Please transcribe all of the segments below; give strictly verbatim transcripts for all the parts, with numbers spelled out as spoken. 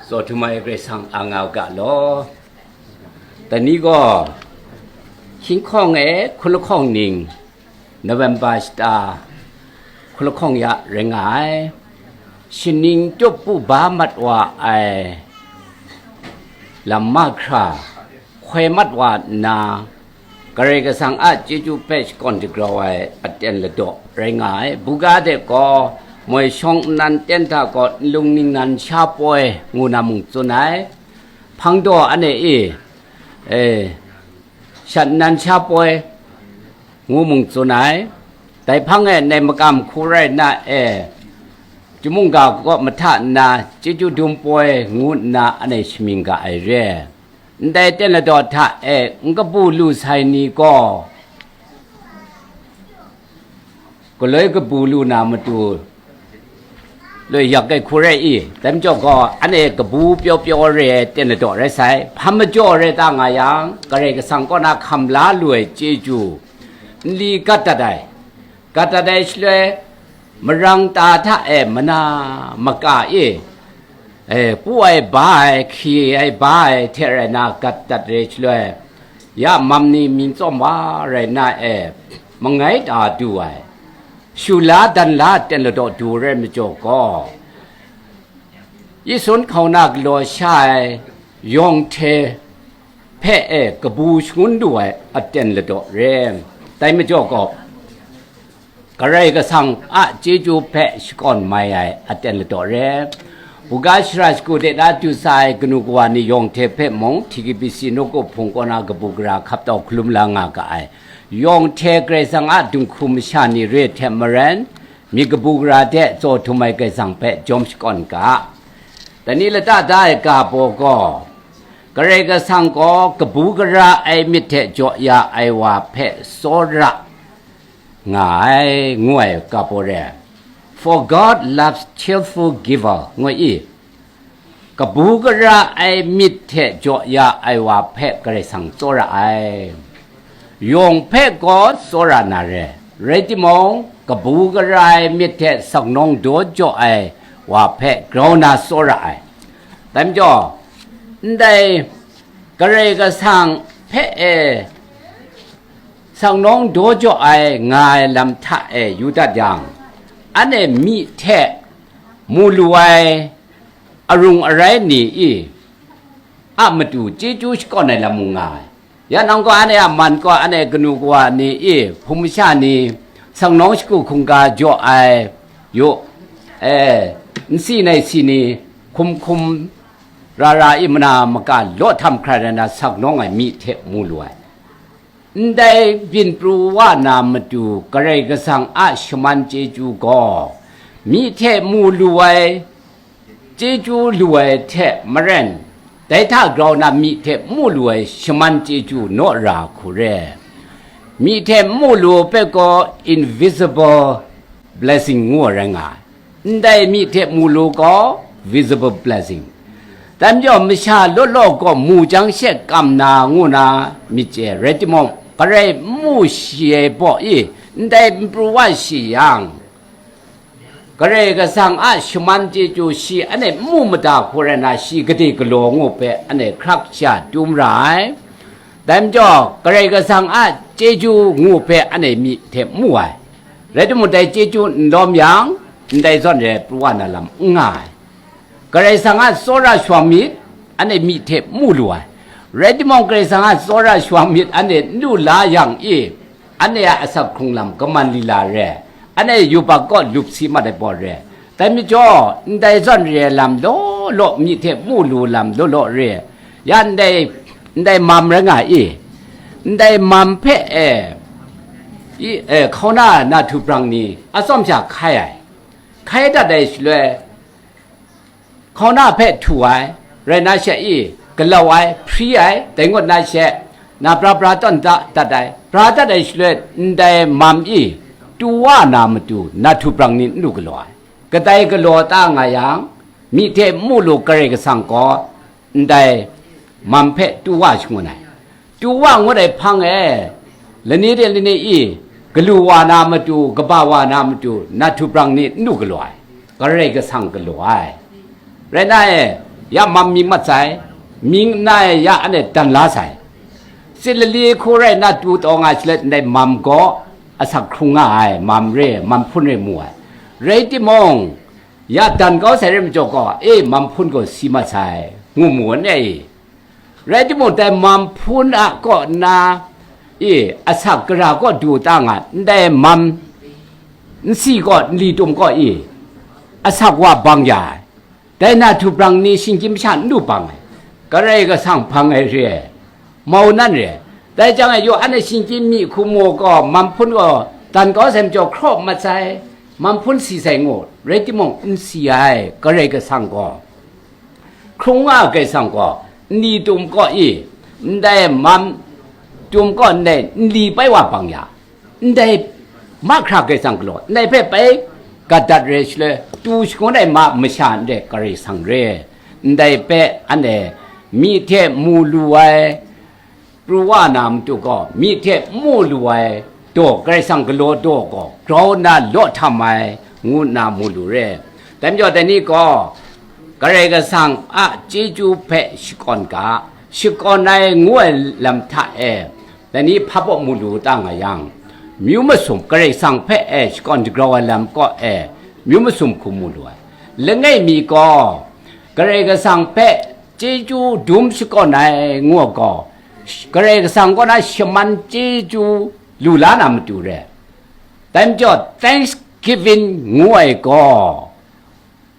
Tsaw htum ai Karai Kasang a nga u ga law. Dai ni gaw, hkying hkawng e hkun lahkawng ning, November shata hkun lahkawng ya rai nga ai. Shaning tup pu ba mat wa ai lam mahkra hkoi mat wa nna, Karai Kasang a chyeju hpe shakawn dagrau ai aten ladaw rai nga ai. Buga de gaw moi shawng nnan ten hta gaw nlung ningnan sha poi ngu na mung tsun ai. Hpang daw ane i, e, shat nnan sha poi ngu mung tsun ai. Dai hpang e nai makam hku rai na e, chyum mungga kaw mahta nna chyeju dum poi ngu nna ane shamying ga ai re. Ndai ten ladaw hta e n kabu lu sai ni gaw, galoi kabu lu na matu, loi yak ai hku rai i, dai majaw gaw, ane kabu pyaw pyaw re ai ten ladaw rai sai. Hpa majaw rai ta nga yang, Karai Kasang kaw na hkam la lu ai chyeju, nli gat dat ai, gat dat ai shaloi, marang ta hta e mana maka e, e, pu ai ba ai, hkye ai ba ai hte rai na gat dat re shaloi, ya mam ni myin tsawm wa rai na e, mangai ta du ai, shu la dan la ten ladaw du rai majaw gaw, Yason hkauna galaw sha ai yawng hte hpe e kabu shangun lu ai aten ladaw re. Dai majaw gaw, Karai Kasang a chyeju hpe shakawn mai ai aten ladaw re. Buga shara shagu de na du sa ai kanu kawa ni yawng hte hpe mung, T K B C nawku hpung kaw na kabu gara hkap tau hkalum la nga ga ai. Yawng hte Karai Kasang a dinghku masha ni re hte maren, myit kabu gara de tsaw htum ai Karai Kasang hpe jawm shakawn ga. Dai ni lata da ai ga baw gaw, Karai Kasang gaw kabu gara ai myit hte jaw ya ai wa hpe tsawra nga ai, ngu ai ga baw re. For God loves cheerful giver, ngu i. Kabu gara ai myit hte jaw ya ai wa hpe Karai Kasang tsawra ai. Yawng hpe gaw tsawra na re, rai timung, kabu gara ai myit hte saknawng daw jaw ai wa hpe grau na tsawra ai. Dai majaw, ndai Karai Kasang hpe e saknawng daw jaw ai nga ai lam hta e yu dat yang, anhte myi hte mu lu ai arung arai ni i a matu chyeju shakawn ai lam mung nga ai. Ya nang gaw anhte a man gaw anhte kanu kawa ni i hpung masha ni sangnawng shagu hkungga jaw ai yu, e, nsi nai si ni hkum hkum ra ra i mana maka law htam hkrai rai na saknawng ai myi hte mu lu ai. Ndai byin pru wa na matu Karai Kasang a shaman chyeju gaw, myi hte mu lu ai chyeju lu ai hte maren, dai hta grau na myi hte mu lu ai shaman chyeju naw ra hku re. Myi hte mu lu hpe gaw invisible blessing ngu ai rai nga ai. Ndai myi hte mu lu gaw visible blessing. Dai majaw masha law law gaw mu jang she kam na ngu na myit chye rai timung, Karai n mu shi ai baw i, ndai n pru wa shi yang, Karai Kasang a shaman chyeju shi anhte n mu mada hku rai na, shi gade galaw ngu hpe anhte hkrak sha dum ra ai. Dai majaw, Karai Kasang a chyeju ngu hpe anhte myi hte mu ai. Rai timung, dai chyeju n lawm yang, ndai zawn re ai pru wa na lam n nga ai. Karai Kasang a tsawra shawang myit, anhte myi hte mu lu ai. Rai timung, Karai Kasang a tsawra shawang myit anhte n lu la yang i, anhte a asak hkrung lam kaman lila re, anhte yubak kaw lup si mat ai pawt re. Dai majaw, ndai zawn re ai lam law law myi hte mu lu lam law law re, ya ndai, ndai mam rai nga i, ndai mam hpe e, i, e, hkauna na htu brang ni atsawm sha hkai ai, hkai dat ai shaloi, hkauna hpe htu ai, rai na she i, galau ai, hpri ai, dai ngut na she, na bra bra tawn da dat ai, bra dat ai shaloi ndai mam i, tu wa na matu, na htu brang ni n lu galaw ai. Kadai galaw ta nga yang, myi hte n mu lu Karai Kasang gaw, ndai mam hpe tu wa shangun ai. Tu wa ngut ai hpang e, lani de lani i, galu wa na matu, kaba wa na matu, na htu brang ni n lu galaw ai, Karai Kasang galaw ai. Rai na e, Ya mam mi mat sai, mi nna e ya anhte dan la sai. Sit lali hku rai nna tu taw nga shaloi ndai mam gaw asak hkrung nga ai, mam re, mam hpun re mu ai. Rai timung, ya dan kau sai re majaw gaw, e, mam hpun gaw si mat sai, ngu mu ai. Rai timung, dai mam hpun a kaw nna, e, asak gara kaw du ta nga, ndai mam nsi kaw, nli tum kaw, e, asak wa bang ya ai. Dai na htu brang ni shinggyim sha n lu bang ai, Karai Kasang hpang ai re ai, mau nan re ai. Dai jang e, yawk anhte shinggyim myi hku mu gaw, mam hpun gaw dan kau sai majaw hkraw mat sai, mam hpun si sai ngu, rai timung, n si ai. Karai Kasang gaw, hkrung nga ai Karai Kasang gaw, nli tum kaw, i, ndai mam tum kaw, ndai nli pai wa bang ya, ndai mahkra Karai Kasang galaw, ndai hpe bai gat dat re shaloi, tu shangun ai ma masha ndai Karai Kasang re, ndai hpe anhte myi hte mu lu ai, pru wa na matu gaw, myi hte mu lu ai daw, Karai Kasang galaw daw gaw, grau nna law htam ai, ngu nna mu lu re. Dai majaw, dai ni gaw Karai Kasang a chyeju hpe shakawn ga, shakawn ai ngu ai lam hta e, dai ni hpa baw mu lu ta nga yang, myu masum, Karai Kasang hpe e shakawn shagrau ai lam kaw e, myu masum hku mu lu ai. Langai mi gaw, Karai Kasang hpe chyeju dum shakawn ai ngu ai gaw, Karai Kasang kaw na shaman chyeju lu la na matu re. Dai majaw, thanksgiving ngu ai gaw,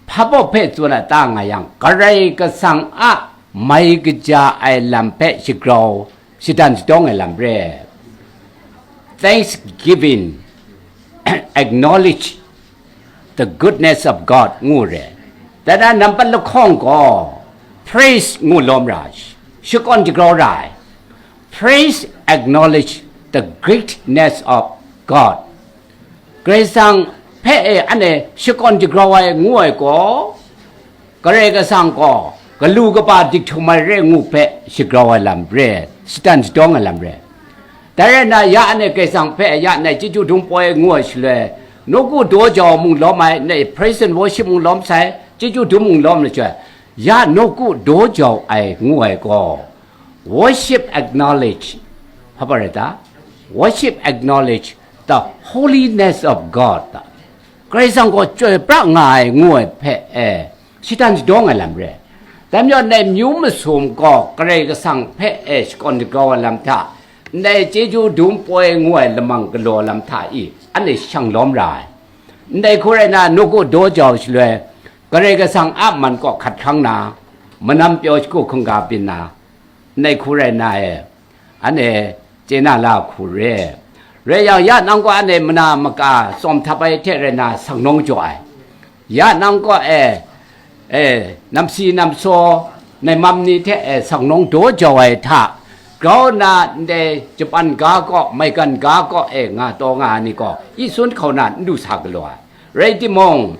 hpa baw hpe tsun a ta nga yang, Karai Kasang a mai kaja ai lam hpe shagrau, shadan shadawng ai lam re. Thanksgiving, acknowledge the goodness of God ngu re. Dai na nampat lahkawng gaw, praise ngu lawm ra, shakawn shagrau ra ai. Praise acknowledge the greatness of God. Karai Kasang hpe e anhte shakawn shagrau ai ngu ai gaw, Karai Kasang gaw galu kaba dik htum ai re ngu hpe shagrau ai lam re, shadan shadawng ai lam re. Dai rai nna, ya anhte Karai Kasang hpe ya ndai chyeju dum poi ngu ai shaloi, nawku daw jau mung lawm ai, ndai praise and worship mung lawm sai, chyeju dum mung lawm ai shaloi, ya nawku daw jau ai ngu ai gaw, worship acknowledge, hpa rai ta? Worship acknowledge the holiness of God. Karai Kasang gaw chyoi pra nga ai ngu ai hpe e, shadan shadawng ai lam re. Dai majaw, ndai myu masum gaw Karai Kasang hpe e shakawn shagrau ai lam hta, ndai chyeju dum poi ngu ai lamang galaw lam hta i, anhte shang lawm ra ai. Ndai hku rai nna, nawku daw jau shaloi, Karai Kasang a man kaw hkat hkrang na, manam pyaw shagu hkungga byin na, ndai hku rai nna e, anhte chye na la hku re. Rai yang, ya nang gaw anhte mana maka tsawm htap ai hte rai nna saknawng jaw ai, ya nang gaw e, e, namsi namsaw, naimam ni hte e saknawng daw jau ai hta, grau nna ndai japan ga kaw, maigan ga kaw e nga taw nga ai ni gaw, i sun hkau na n du sa galaw ai. Rai timung,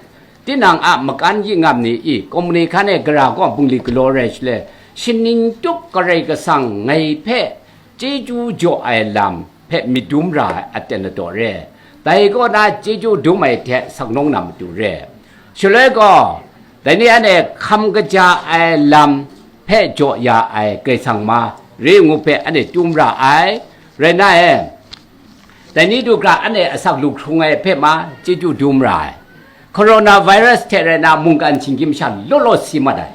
tinang a makan yingam ni i, kumhni hkan e gara kaw bungli galaw rai shaloi, shaning tup Karai Kasang ngai hpe chyeju jaw ai lam hpe myit dum ra ai aten ladaw re. Dai kaw na chyeju dum ai hte saknawng na matu re. Shaloi gaw, dai ni anhte hkam kaja ai lam hpe jaw ya ai Karai Kasang ma re ngu hpe anhte tum ra ai. Rai nna e, dai ni du hkra anhte asak lu hkrung ai hpe ma chyeju dum ra ai. Coronavirus hte rai nna mungkan shinggyim sha law law si mat ai.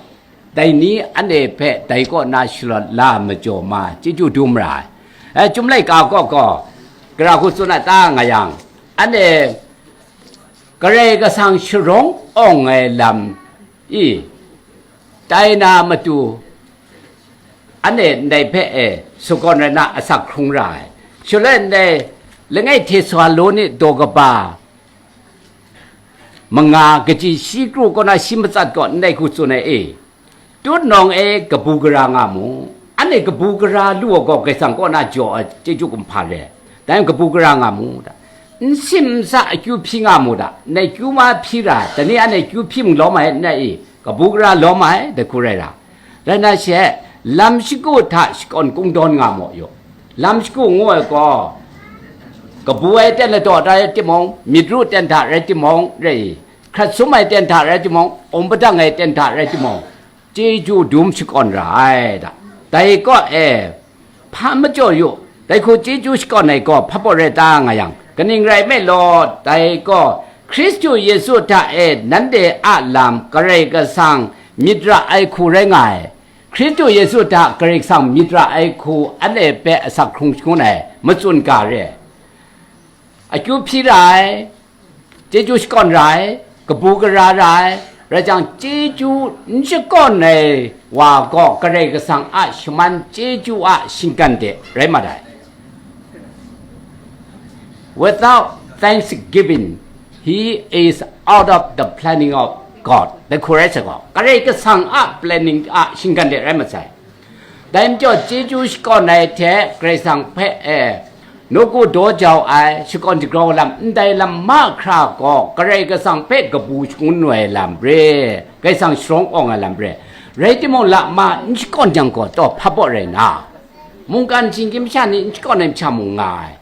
Dai ni anhte hpe dai kaw na shalawt la majaw ma chyeju dum ra ai. E, Chyum laika kaw gaw, gara hku tsun a ta nga yang, anhte Karai Kasang sharawng awng ai lam i, tai na matu, anhte ndai hpe e sagawn rai na asak hkrung ra ai. Shaloi ndai langai Htesaloni daw kaba manga kaji shi kru kaw na shi matsat gaw ndai hku tsun ai e, Tutnawng e kabu gara nga mu. Anhte kabu gara lu ai gaw Karai Kasang kaw na jaw ai chyeju kumhpa re. Dai kabu gara nga mu da. N sim n sa akyu hpyi nga mu da. Ndai kyu ma hpyi ra, dai ni anhte kyu hpyi mung lawm ai, ndai i, kabu gara lawm ai, dai hku rai ra. Rai nna she, lam shagu hta shakawn kungdawn nga mu yu. Lam shagu ngu ai gaw, kabu ai ten ladaw rai timung, myit ru ten hta rai timung, rai i, hkrat sum ai ten hta rai timung, um padang ai ten hta rai timung, chyeju dum shakawn ra ai da. Dai kaw e, hpa majaw yu, dai hku chyeju shakawn ai gaw hpa baw rai ta nga yang, kaning rai nme law, dai gaw Hkristu Yesu hta e nanhte a lam Karai Kasang myit ra ai hku rai nga ai. Hkristu Yesu hta Karai Kasang myit ra ai hku anhte hpe asak hkrung shangun ai, matsun ga re. Akyu hpyi ra ai, chyeju shakawn ra ai, kabu gara ra ai, rai jang, chyeju n shakawn ai wa gaw Karai Kasang a shaman chyeju a shinggan de rai mat ai. Without thanksgiving, he is out of the planning of God. Dai hku rai sa gaw, Karai Kasang a planning a shinggan de rai mat sai. Dai majaw, chyeju shakawn ai hte Karai Kasang hpe e, nawku daw jau ai, shakawn shagrau lam ndai lam mahkra gaw Karai Kasang hpe kabu shangun ai lam re, Karai Kasang sharawng awng ai lam re. Rai timung, lama n shakawn yang gaw, taw hpa baw rai na, mungkan shinggyim masha ni n shakawn ai masha mung nga ai,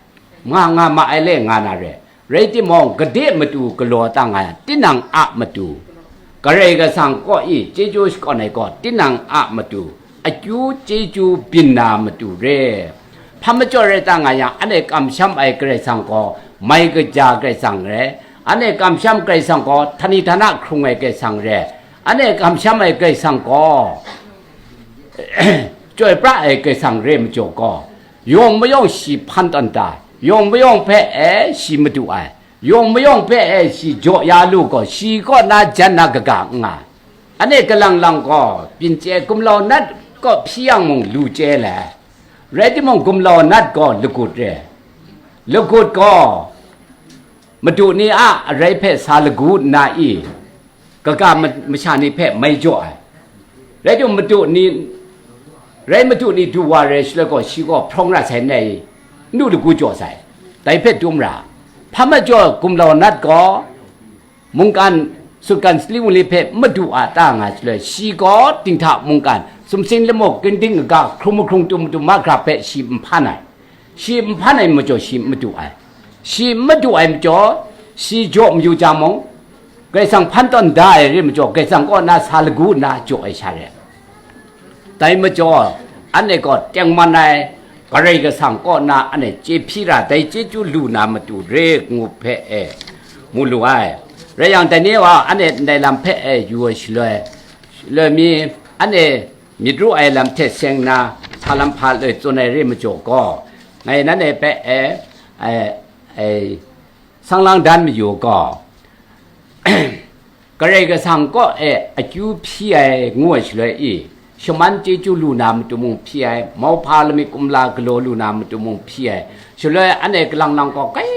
nga nga ma ai le nga na re. Rai timung, gade matu galaw ta nga ai, tinang a matu, Karai Kasang kaw i chyeju shakawn ai gaw, tinang a matu, akyu chyeju byin na matu re. Hpa majaw rai ta nga yang, anhte kamsham ai Karai Kasang gaw mai kaja Karai Kasang re, anhte kamsham Karai Kasang gaw htani htana hkrung ai Karai Kasang re, anhte kamsham ai Karai Kasang gaw chyoi pra ai Karai Kasang re majaw gaw, yawng mayawng shi hpan tawn da, yawng mayawng hpe e shi madu ai, yawng mayawng hpe e shi jaw ya lu gaw, shi kaw na jan na kaga n nga. Anhte kalang lang gaw, byin chye gumlau nat kaw hpyi yang mung lu chye le, rai timung, gumlau nat gaw lagut re. Lagut gaw madu ni a arai hpe sa lagu nna i, kaga ma-, masha ni hpe mai jaw ai. Rai timung, madu ni, rai madu ni du wa rai shaloi gaw, shi gaw hprawng ra sai, ndai n du lagu jaw sai, dai hpe dum ra. Hpa majaw, gumlau nat gaw mungkan, sutgan sali wunli hpe madu a ta nga shaloi, shi gaw dinghta mungkan, sumsing lamu, ginding kaga, hkrung mahkrung, tum matu mahkra hpe shi n hpan ai. Shi n hpan ai majaw, shi n madu ai. Shi n madu ai majaw, shi jaw mayu jang mung, Karai Kasang hpan tawn da ai re majaw, Karai Kasang kaw na sa lagu nna jaw ai sha re. Dai majaw, anhte gaw tengman ai Karai Kasang kaw na anhte chye hpyi ra, dai chyeju lu na matu re ngu hpe e mu lu ai. Rai yang, dai ni wa anhte ndai lam hpe e yu ai shaloi, shaloi mi, anhte myit ru ai lam hte seng nna, sa lam hpa loi tsun ai re majaw gaw, ngai nanhte hpe e, e, e, sang lang dan mayu gaw, Karai Kasang kaw e akyu hpyi ai ngu ai shaloi i, shaman chyeju lu na matu mung hpyi ai, mauhpa lamik kumla galaw lu na matu mung hpyi ai, shaloi anhte kalang lang gaw, kai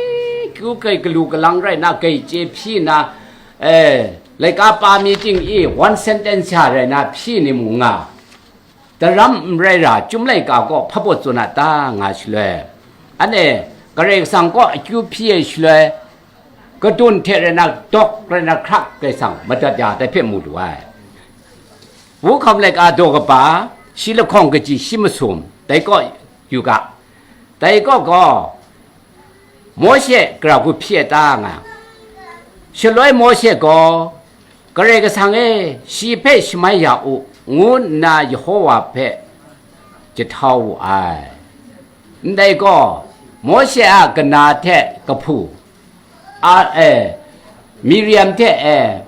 kyu kai galu kalang rai na, kai chye hpyi na, e, laika pa mi ting i one sentence sha rai na hpyi ni mung nga, daram n rai ra, Chyum laika gaw hpa baw tsun a ta nga shaloi, anhte Karai Kasang kaw akyu hpyi ai shaloi, kadun hte rai na, dawk rai na, hkrak Karai Kasang madat ya, dai hpe mu lu ai. Wu hkam laika daw kaba, shi lahkawng kaji shi masum, dai kaw yu ga, dai kaw gaw, Mawshe gara hku hpyi ai ta nga. Shaloi Mawshe gaw, Karai Kasang e, shi hpe shamai ya u, ngu nna Yehova hpe jahtau wu ai. Ndai gaw, Mawshe a kana hte kahpu, a, e, Miriam hte, e,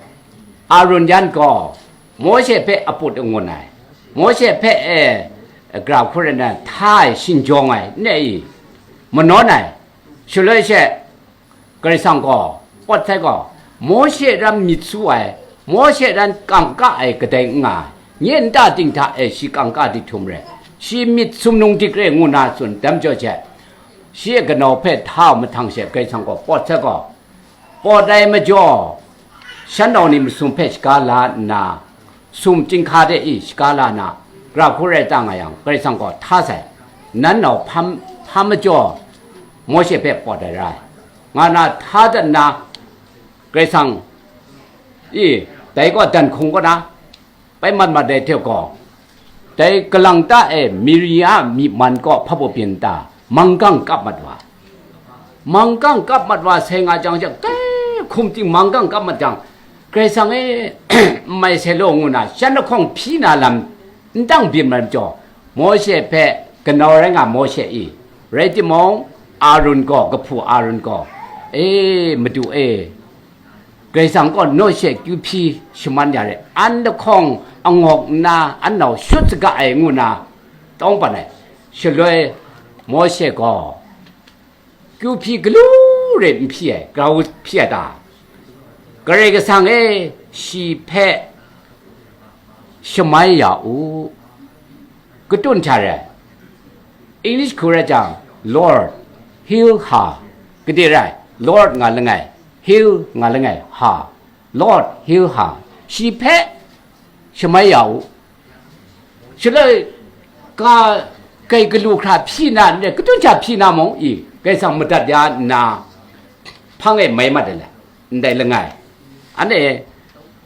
Arun yan gaw, Mawshe hpe aput angun ai, Mawshe hpe, e, gara hku rai na hta ai, shingjawng ai, ne i, manawn ai, shaloi she, Karai Kasang gaw, pawt sai gaw, Mawshe ran myit su ai, Mawshe ran kangka ai kadai n nga ai, nye nta ting hta e shi kangka di htum re, shi myit sumnung dik re ngu na tsun dam jaw she, shi a kanau hpe hta u mahtang she Karai Kasang gaw pawt sai gaw, pawt ai majaw, shan nau ni masum hpe shaga la nna, sum chyinghka de i shaga la na, gara hku rai ta nga yang, Karai Kasang gaw hta sai, nan nau hpa, hpa majaw Mawshe hpe pawt ai rai, nga na hta dat nna, Karai Kasang i, dai gaw dan hkung kaw na, pai mat mat ai hte gaw, dai kalang ta e Miri a myi man kaw hpa baw byin ta, manggang kap mat wa. Manggang kap mat wa sai nga jang she, kai hkum ting manggang kap mat jang, Karai Kasang e, n mai sai law ngu na, shan lahkawng hpyi na lam n dang byin ai majaw, Mawshe hpe kanau rai nga Mawshe i, rai timung, Arun gaw, kahpu Arun gaw, E, Madu e, Karai Kasang gaw naw she kyu hpyi shaman ya re, an lahkawng angawk nna an nau shut saga ai ngu na tawng pan ai. Shaloi Mawshe gaw, kyu hpyi galu re n hpyi ai, grau hpyi ai ta? Karai Kasang e, shi hpe shamai ya u, katun hta re. English hku rai jang, Lord, heal her. Gade rai, Lord nga langai, heal nga langai, her. Lord, heal her. Shi hpe shamai ya u. Shaloi, ka, kai galu hkra hpyi na, katun hta hpyi na mung i, Karai Kasang madat ya nna, hpang e mai mat ai le, ndai langai. Anhte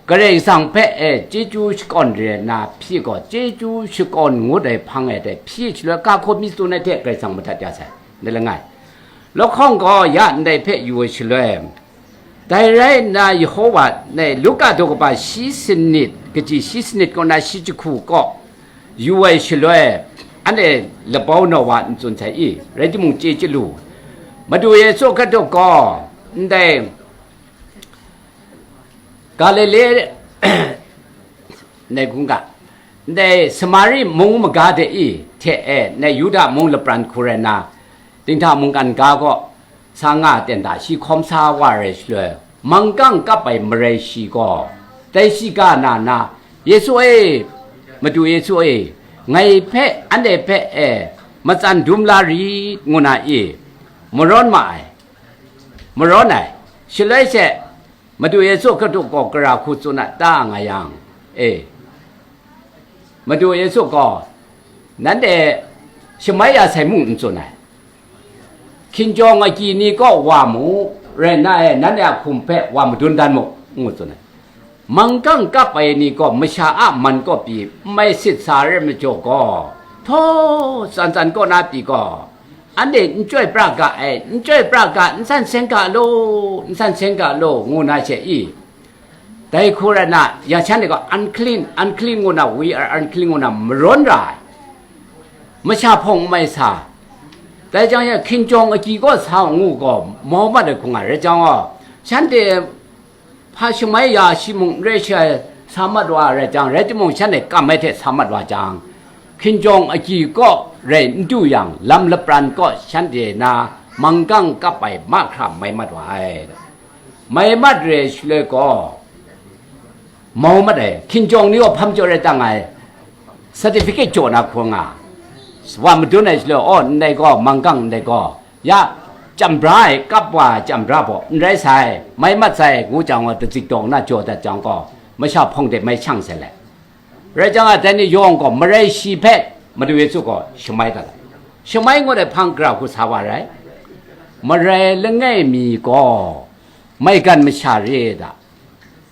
Karai Kasang hpe e chyeju shakawn re na hpyi gaw, chyeju shakawn ngut ai hpang e hte hpyi shaloi, ka hkaw mi tsun ai hte Karai Kasang madat ya sai, ndai langai. Lahkawng gaw ya ndai hpe yu ai shaloi, dai rai nna Yehowa, ne, Luka daw kaba shi sanit, kaji shi sanit kaw na shi jahku kaw yu ai shaloi, anhte labau nau wa n tsun sai i, rai timung, chye chyalu, Madu Yesu Hkristu gaw ndai Galile, nai hkungga, ndai Samari mung maga de i hte e, ndai Yuda mung lapran hku rai nna, dinghta mungkan ga gaw sa nga ten da, shi hkawm sa wa rai shaloi, manggang kap ai marai shi gaw, dai shiga na na, Yesu e, Madu Yesu e, ngai hpe, anhte hpe e, matsan dum la rit, ngu na i, marawn ma ai, marawn ai. Shaloi she, Madu Yesu Hkristu gaw gara hku tsun a ta nga yang, e, Madu Yesu gaw, nanhte shamai ya sai mung n tsun ai, hkinjawng agyi ni kaw wa mu, rai nna e, nanhte a hkum hpe wa madun dan mu, ngu tsun ai. Manggang kap ai ni gaw masha a man kaw pyi n mai sit sa ai majaw gaw, htaw tsan tsan kaw na pyi gaw, anhte n chyoi pra ga ai, n chyoi pra ga, n san seng ga law, n san seng ga law, ngu na she i, dai hku rai na, ya shanhte gaw unclean, unclean ngu na, we are unclean ngu na, marawn ra ai, masha hpawng n mai sa, dai jang ya hkinjawng agyi kaw sa ngu gaw, mau mat ai hkung a rai jang gaw, shanhte hpa shamai ya shi mung n rai shi ai sa mat wa rai jang, rai timung, shanhte kam ai hte sa mat wa jang, hkinjawng agyi kaw rai n du yang, lam lapran kaw shanhte na manggang kap ai mahkra mai mat wa ai. Mai mat re shaloi gaw, mau mat ai, hkinjawng ni gaw hpa majaw rai tang ai, certificate jaw na hkung nga, wa madun ai shaloi, aw, ndai gaw, manggang ndai gaw, ya, chyam bra ai, kap wa ai chyam bra baw, n rai sai, mai mat sai, ngu jang gaw, datzik dawng na jaw dat jang gaw, masha hpawng de mai shang sai let. Rai jang a, dai ni yawng gaw marai shi hpe Madu Yesu gaw shamai dat ai. Shamai ngut ai hpang gara hku sa wa rai. Marai langai mi gaw maigan masha re da.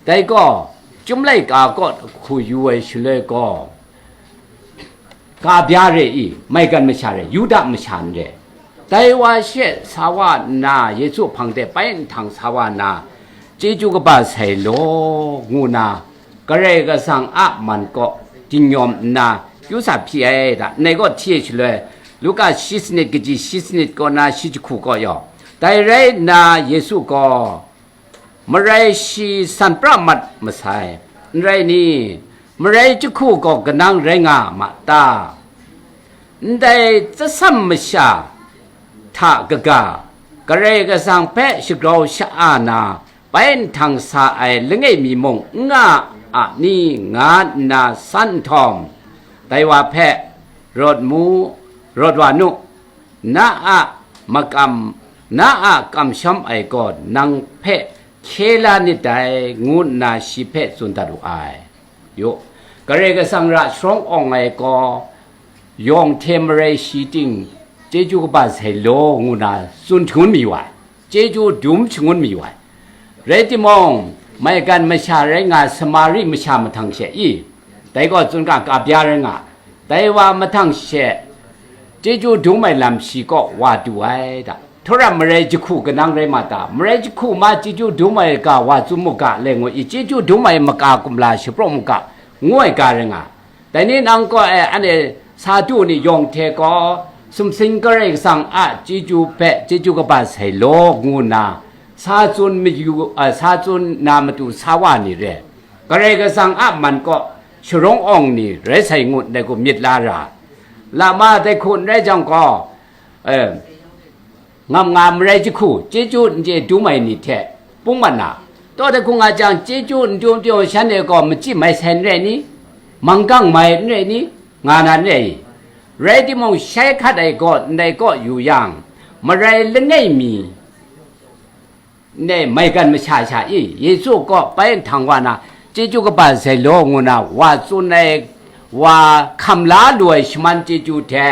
Dai gaw, Chyum laika kaw hku yu ai shaloi gaw, ka bya re i, maigan masha re, Yuda masha n re. Dai wa she sa wa nna, Yesu hpang de bai nhtang sa wa nna, chyeju kaba sai law, ngu na, Karai Kasang a man kaw jin-yawm nna, kyu sa hpyi ai da, ndai gaw hti e shaloi, Luka shi sanit kaji shi sanit kaw na shi jahku kaw yawng, dai rai nna, Yesu gaw, marai shi san pra mat masai, n rai ni? Marai jahku gaw kanang rai nga ma ta? Ndai tsasam masha hta kaga, Karai Kasang hpe shagrau sha-a na, bai nhtang sa ai langai mi mung n nga a ni, nga nna san nhtawm, dai wa hpe, Rawt mu, rawt wa nu, na a makam, na a kamsham ai gaw nang hpe hkye la nit dai, ngu nna shi hpe tsun dat wu ai. Yu, Karai Kasang ra sharawng awng ai gaw, yawng hte marai shi ting chyeju kaba sai law, ngu na tsun hkrum mayu ai. Chyeju dum shangun mayu ai. Rai timung, maigan masha rai nga Samari masha mahtang she i, dai gaw tsun ga, ka bya rai nga, dai wa mahtang she chyeju dum ai lam shi kaw wa du ai da. Hpara marai jahku kanang rai ma ta? Marai jahku ma chyeju dum ai ga wa tsun mu ga, le ngu i, chyeju dum ai maka kumla shapraw mu ga, ngu ai ga rai nga. Dai ni nang gaw e, ane sa du ni yawng hte gaw, sumsing Karai Kasang a chyeju hpe chyeju kaba sai law, ngu nna sa tsun mayu, a, sa tsun na matu sa wa ni re, Karai Kasang a man kaw sharawng awng ni rai sai ngut dai hku myit la ra. Lama dai hku n rai jang gaw, e, ngam nga marai jahku, chyeju n chye dum ai ni hte pungman na, taw dai hku nga jang, chyeju n dum pyaw shanhte gaw machyi mai sai n rai ni? Manggang mai n rai ni? Nga na n rai i? Rai timung, shai hkat ai gaw ndai kaw yu yang, marai langai mi ndai maigan masha sha i Yesu kaw bai nhtang wa na, chyeju kaba sai law ngu na wa tsun ai, wa hkam la lu ai shaman chyeju hte,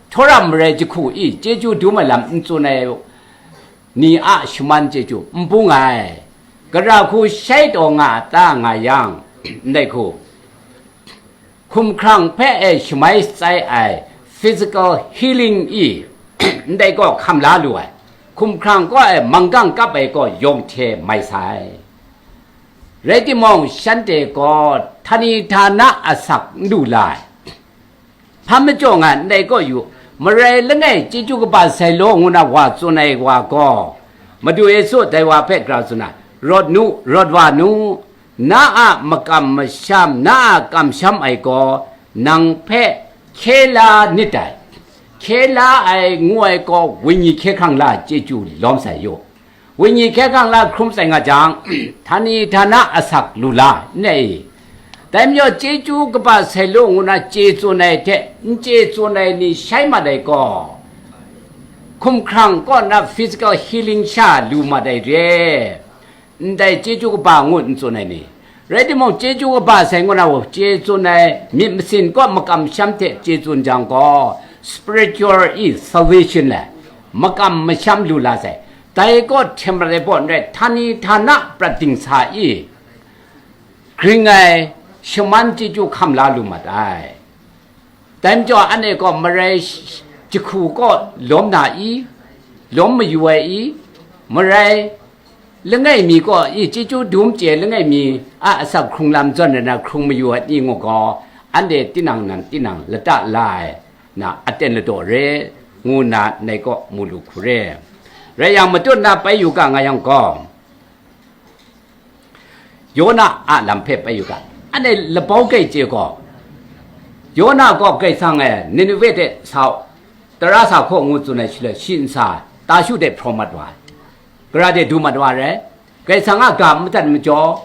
htawra marai jahku i chyeju dum ai lam n tsun ai ni a shaman chyeju n bung ai. Gara hku shai taw nga a ta nga yang, ndai hku hkumhkrang hpe e shamai shatsai ai physical healing i ndai gaw hkam la lu ai, hkumhkrang kaw e manggang kap ai gaw yawng hte mai sai. Rai timung, shanhte gaw htani htana asak n lu la ai. Hpa majaw nga ndai kaw yu, marai langai chyeju kaba sai law ngu na wa tsun ai wa gaw, Madu Yesu dai wa hpe gara tsun ai, rawt nu, rawt wa nu, na a makam masham, na a kamsham ai gaw nang hpe hkye la nit dai. Hkye la ai ngu ai gaw, wenyi hkye hkrang la chyeju lawm sai yu. Wenyi hkye hkrang la hkrum sai nga jang, htani htana asak lu la n rai i? Dai majaw chyeju kaba sai law ngu na chye tsun ai hte n chye tsun ai ni shai mat ai gaw, hkumhkrang kaw na physical healing sha lu mat ai re, ndai chyeju kaba ngut n tsun ai ni. Rai timung, chyeju kaba sai ngu na gaw, chye tsun ai myit masin kaw makam masham hte chye tsun jang gaw, spiritual i salvation le makam masham lu la sai. Dai kaw htem rai baw n rai, htani htana prat dingsa i gring ai shaman chyeju hkam la lu mat ai. Dai majaw, anhte gaw marai sh-, jahku kaw lawm na i? Lawm mayu ai i? Marai langai mi kaw i chyeju dum chye langai mi a asak hkrung lam zawn rai na hkrung mayu ai ni ngu gaw, anhte tinang nan tinang lata la ai na aten ladaw re, ngu nna ndai kaw mu lu hku re. Rai yang, matut na bai yu ga nga yang gaw, Yona a lam hpe bai yu ga. Anhte labau kai chye gaw, Yona gaw Karai Kasang e, Nineveh hte sa u, tara sa hkaw ngu tsun ai shaloi, shi nsa ta shu de hpraw mat wa ai. Gara de du mat wa ai rai. Karai Kasang a ga n madat majaw,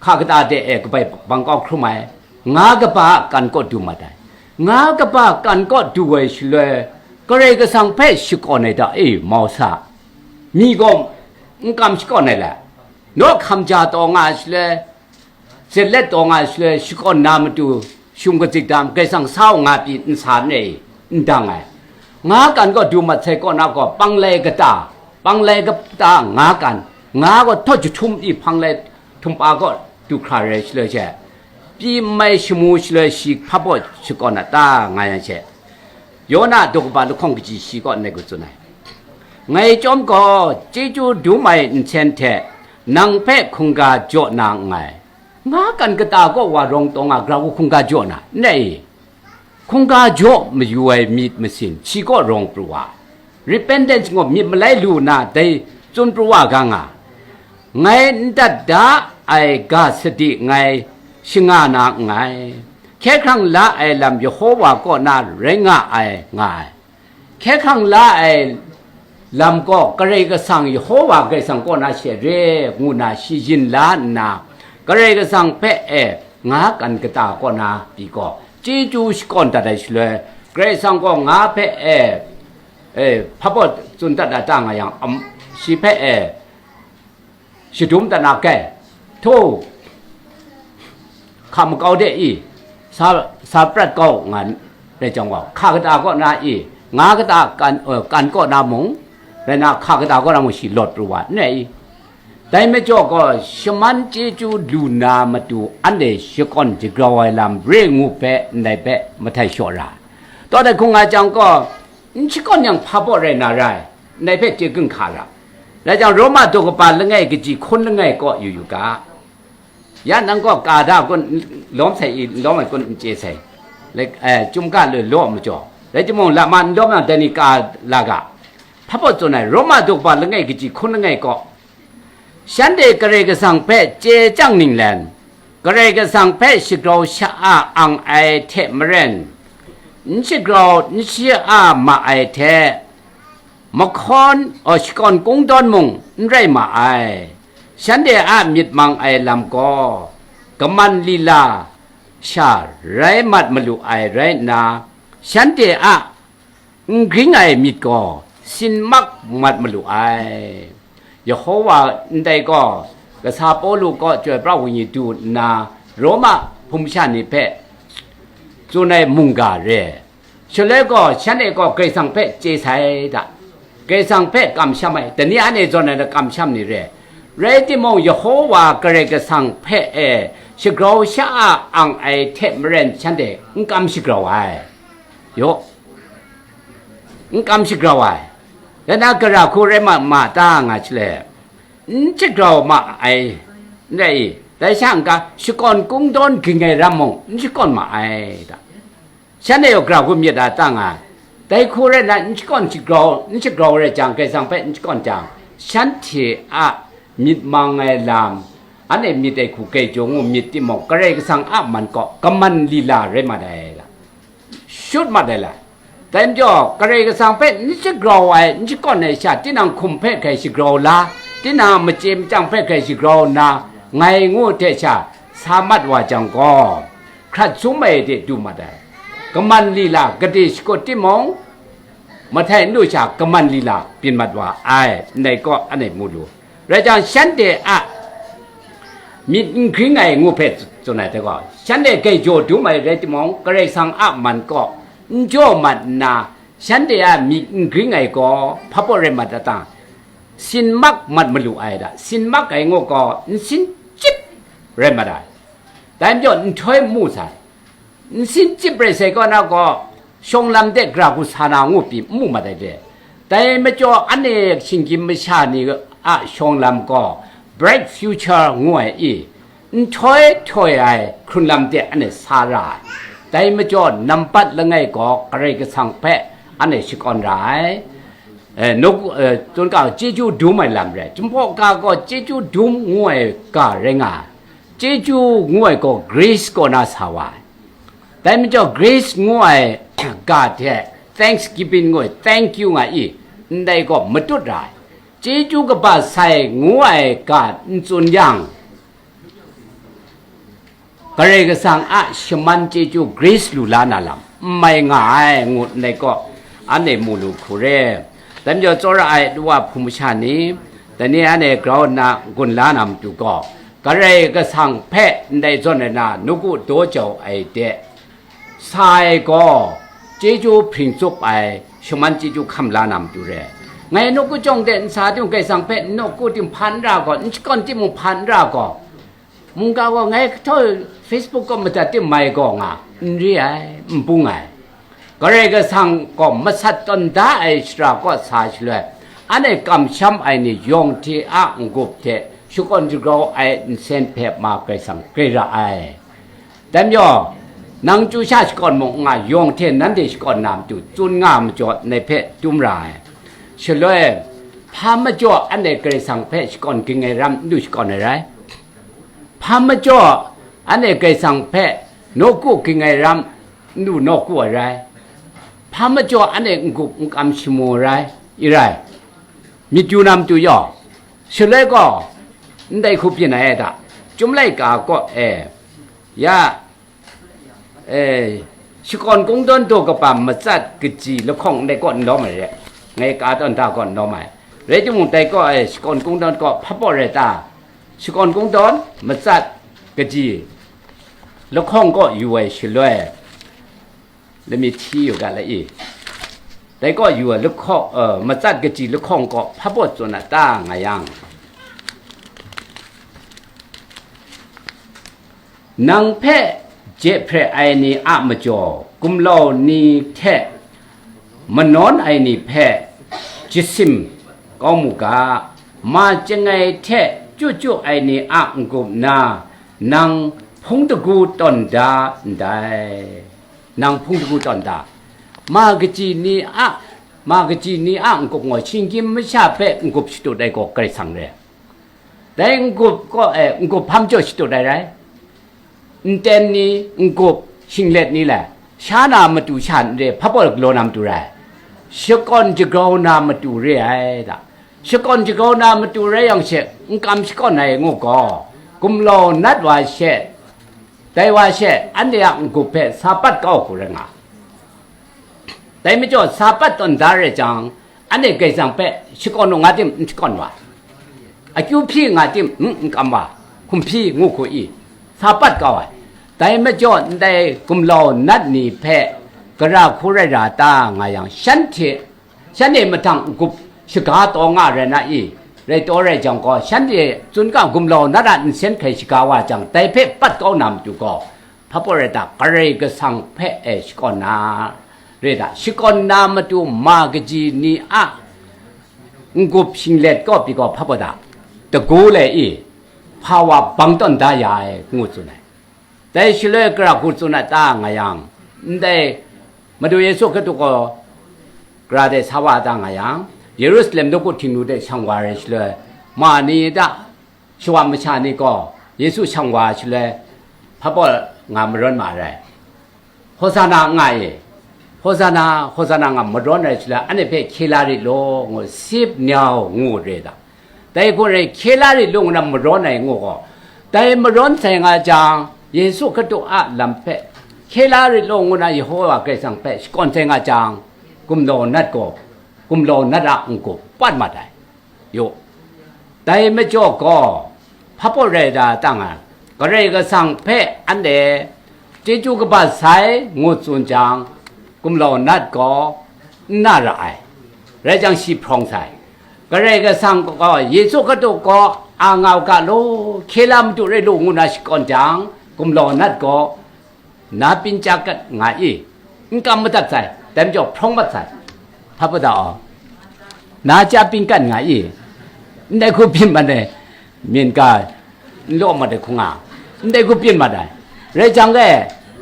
hka kata de e kabai bang kau hkrum ai, nga kaba a kan kaw du mat ai. Nga kaba a kan kaw du ai shaloi, Karai Kasang hpe shakawn ai ta e, mau sa, mi gaw n kam shakawn ai le, naw hkam ja taw nga ai shaloi, Zelet taw nga ai shaloi, shakawn na matu, shum katsit dam, Karai Kasang sa u nga pyi nsa nei n dang ai. Nga kan gaw du mat sai kaw na gaw, panglai kata, panglai kata nga kan, nga gaw htawt jahtum i hpanglai htumpa kaw du hkra rai shaloi she, pyi n mai shamu shaloi shi hpa baw shakawn a ta nga yang she, Yona daw kaba lahkawng kaji shi kaw ndai hku tsun ai. Ngai chyawm gaw, chyeju dum ai nsen hte nang hpe hkungga jaw na nngai. Nga kan kata kaw wa rawng taw nga, gara hku hkungga jaw na, n rai i? Hkungga jaw mayu ai myit masin shi kaw rawng pru wa, repentance ngaw myit malai lu nna dai tsun pru wa ga nga. Ngai n dat da ai ga sadi ngai shanga na nngai. Hkye hkrang la ai lam Yehova kaw na rai nga ai, nga ai. Hkye hkrang la ai lam gaw Karai Kasang, Yehova Karai Kasang kaw na she re, ngu na shi yin la nna, Karai Kasang hpe e nga kan kata kaw na pyi gaw, chyeju shakawn dat ai shaloi, Karai Kasang gaw nga hpe e, e, hpa baw tsun dat na ta nga yang, am, shi hpe e, shadum dat na kai. Hto, hka makau de i, sa, sa prat kau nga rai jang gaw, hka kata kaw na i, nga kata kan, eh, kan kaw na mung, rai na, hka kata kaw na mung shi lawt pru wa n rai i? Dai majaw gaw, shaman chyeju lu na matu anhte shakawn jagrau ai lam re ngu hpe ndai hpe mahtai shaw ra. Tawt ai hkung nga jang gaw, n shakawn yang hpa baw rai na rai? ndai hpe chye gun hka ra. Rai jang, Roma daw kaba langai kaji hkun langai kaw yu yu ga. Ya nang gaw ka da kun, lawm sai i, lawm ai kun n chye sai. Lek, eh, chyum ga loi law majaw. Rai timung, lama n lawm yang, dai ni ka la ga. Hpa baw tsun ai, Roma daw kaba langai kaji hkun langai kaw. Shanhte Karai Kasang hpe chye chyang ninglen, Karai Kasang hpe shagrau sha-a ang ai hte maren, n shagrau n sha-a ma ai hte, mahkawn, aw, shakawn kungdawn mung n rai ma ai. Shanhte a myit mang ai lam gaw, kaman lila sha rai mat malu ai rai nna, shanhte a n gring ai myit gaw sin mak mat malu ai. Yehowa ndai gaw, kasa Pawlu gaw Chyoi Pra Wenyi du nna, Roma hpung masha ni hpe tsun ai mungga re. Shaloi gaw, shanhte gaw Karai Kasang hpe chye sai hta, Karai Kasang hpe kamsham ai, dai ni anhte zawn ai na kamsham ni re. Rai timung, Yehowa Karai Kasang hpe e shagrau sha-a ang ai hte maren, shanhte n kam shagrau ai. Yaw, n kam shagrau ai. Rai nna, gara hku rai ma, ma ta nga shaloi, n shagrau ma ai, n rai i? Dai sha n-ga, shakawn kungdawn ging ai ram mung n shakawn ma ai ta. Shanhte yawng gara hku myit a ta nga, dai hku rai nna, n shakawn shagrau, n shagrau rai jang, Karai Kasang hpe n shakawn jang, shanhte a myit mang ai lam, anhte myit ai hku grai jaw ngu myit timung, Karai Kasang a man kaw kaman lila rai mat ai la, shut mat ai la. Dai majaw, Karai Kasang hpe n shagrau ai, n shakawn ai sha, tinang hkum hpe hkrai shagrau la, tinang a machye machyang hpe hkrai shagrau nna, ngai ngu hte sha sa mat wa jang gaw, hkrat sum ai de du mat ai. Kaman lila gade shakut timung, mahtai n lu sha kaman lila byin mat wa ai, ndai kaw anhte mu lu. Rai jang, shanhte a myit n gring ai ngu hpe tsun ai hte gaw, shanhte grai jaw dum ai rai timung, Karai Kasang a man kaw n jaw mat nna, shanhte a myit n gring ai gaw hpa baw rai mat a ta? Sin mak mat malu ai da. Sin mak ai ngu gaw, n sin chyip rai mat ai. Dai majaw, nhtoi n mu sai. N sin chyip rai sai kaw na gaw, shawng lam de gara hku sa na ngu pyi n mu mat ai re. Dai majaw, anhte shinggyim masha ni a shawng lam gaw, bright future ngu ai i, nhtoi htoi ai hkrun lam de anhte sa ra ai. Dai majaw, nampat langai gaw Karai Kasang hpe anhte shakawn ra ai. Eh, nawku, eh, tsun ga, chyeju dum ai lam rai. Jinghpaw ga gaw chyeju dum ngu ai ga rai nga ai. Chyeju ngu ai gaw grace kaw na sa wa ai. Dai majaw, grace ngu ai ga hte thanksgiving ngu ai, thank you nga i, ndai gaw matut ra ai. Chyeju kaba sai ngu ai ga n tsun yang, Karai Kasang a shaman chyeju, grace lu la na lam n mai nga ai, ngu ndai gaw, anhte mu lu hku re. Dai majaw, tsawra ai wa hpung masha ni, dai ni anhte grau nna gun la na matu gaw, Karai Kasang hpe ndai zawn ai na nawku daw jau ai de, sa ai gaw, chyeju hpring tsup ai, shaman chyeju hkam la na matu re. Ngai nawku jawng de n sa timung, Karai Kasang hpe nawku ting hpa n ra gaw, n shakawn timung hpa n ra gaw, mungga gaw ngai kahtau Facebook kaw madat tim mai gaw nga, n re ai, n bung ai. Karai Kasang gaw masat tawn da ai shara kaw sa shaloi, anhte kamsham ai ni yawng hte a n-gup hte shakawn shagrau ai nsen hpe ma Karai Kasang grai ra ai. Dai majaw, nang chyu sha shakawn mung n nga, yawng hte nanhte shakawn na matu tsun nga majaw, ngai hpe dum ra ai. Shaloi, hpa majaw anhte Karai Kasang hpe shakawn ging ai ram n lu shakawn ai rai. Hpa majaw anhte Karai Kasang hpe nawku ging ai ram n lu nawku ai rai. Hpa majaw anhte n-gup n-kam shamu ai rai, i rai. Myit yu na matu yaw, shaloi gaw, ndai hku byin ai da, Chyum laika kaw e, ya, e, shakawn kungdawn daw kaba matsat kaji lahkawng ndai kaw n lawm ai re, ngai ka tawn da kaw n lawm ai. Rai timung, dai kaw e, shakawn kungdawn kaw hpa baw rai ta? Shakawn kungdawn matsat kaji lahkawng kaw yu ai shaloi, lami hti yu ga la i? Dai kaw yu ai lahkawng, eh, matsat kaji lahkawng kaw hpa baw tsun a ta nga yang, nang hpe je hpre ai ni a majaw, gumlau ni hte manawn ai ni hpe Jasim kau mu ga, ma chyangai hte chyu chyu ai ni a n-gup na, nang hpung dagu tawn da ndai. Nang hpung dagu tawn da. Ma kaji ni a, ma kaji ni a n-gup ngaw, shinggyim masha hpe n-gup shadut ai gaw Karai Kasang re. Dai n-gup kaw, eh, n-gup hpam jaw shadut ai rai. Nten ni, n-gup, shinglet ni le, sha na matu sha n re, hpa baw galaw na matu rai, shakawn jagrau na matu re ai da. Shakawn jagrau na matu rai yang she, n kam shakawn ai ngu gaw, gumlau nat wa she, dai wa she, anhte a n-gup hpe sa pat kau hku rai nga. Dai majaw, sa pat tawn da rai jang, anhte Karai Kasang hpe shakawn u nga tim n shakawn wa, akyu hpyi nga tim n n kam wa, hkum hpyi ngu hku i, sa pat kau ai. Dai majaw, ndai gumlau nat ni hpe gara hku rai ra ta nga yang, shanhte, shanhte mahtang n-gup shaga taw nga rai na i? Rai taw rai jang gaw, shanhte tsun ga gumlau nat a nsen hkrai shaga wa jang, dai hpe pat kau na matu gaw, hpa baw rai ta, Karai Kasang hpe e shakawn na re ta, shakawn na matu ma kaji ni a n-gup shinglet kaw pyi gaw hpa baw ta, dagu le i, hpa wa bang tawn da ya ai, ngu tsun ai. Dai shaloi gara hku tsun a ta nga yang, ndai Madu Yesu Hkristu gaw gara de sa wa ta nga yang, Yerusalem nawku Htingnu de shang wa ai shaloi, ma ni da, shawa masha ni gaw Yesu shang wa shaloi, hpa baw nga marawn ma ai. Hosana nga e, Hosana, Hosana nga marawn ai shaloi, anhte hpe hkye la rit law, ngu, sip nyau ngu re da. Dai hku rai hkye la rit law ngu na marawn ai ngu gaw, dai marawn sai nga jang, Yesu Hkristu a lam hpe hkye la rit law ngu na Yehowa Karai Kasang hpe shakawn sai nga jang, gumlau nat gaw, gumlau nat a n-gup pat mat ai. Yu, dai majaw gaw, hpa baw rai da ta nga, Karai Kasang hpe anhte chyeju kaba sai ngu tsun jang, gumlau nat gaw n na ra ai, rai jang shi hprawng sai. Karai Kasang gaw Yesu Hkristu gaw a nga u ga law, hkye la matu rai lu ngu na shakawn jang, gumlau nat gaw na pyin chya kat nga i, n kam madat sai, dai majaw hprawng mat sai. Hpa baw ta aw, na chya pyin kat nga i, ndai hku byin mat ai, myin ga n law mat ai hku nga, ndai hku byin mat ai, rai jang e,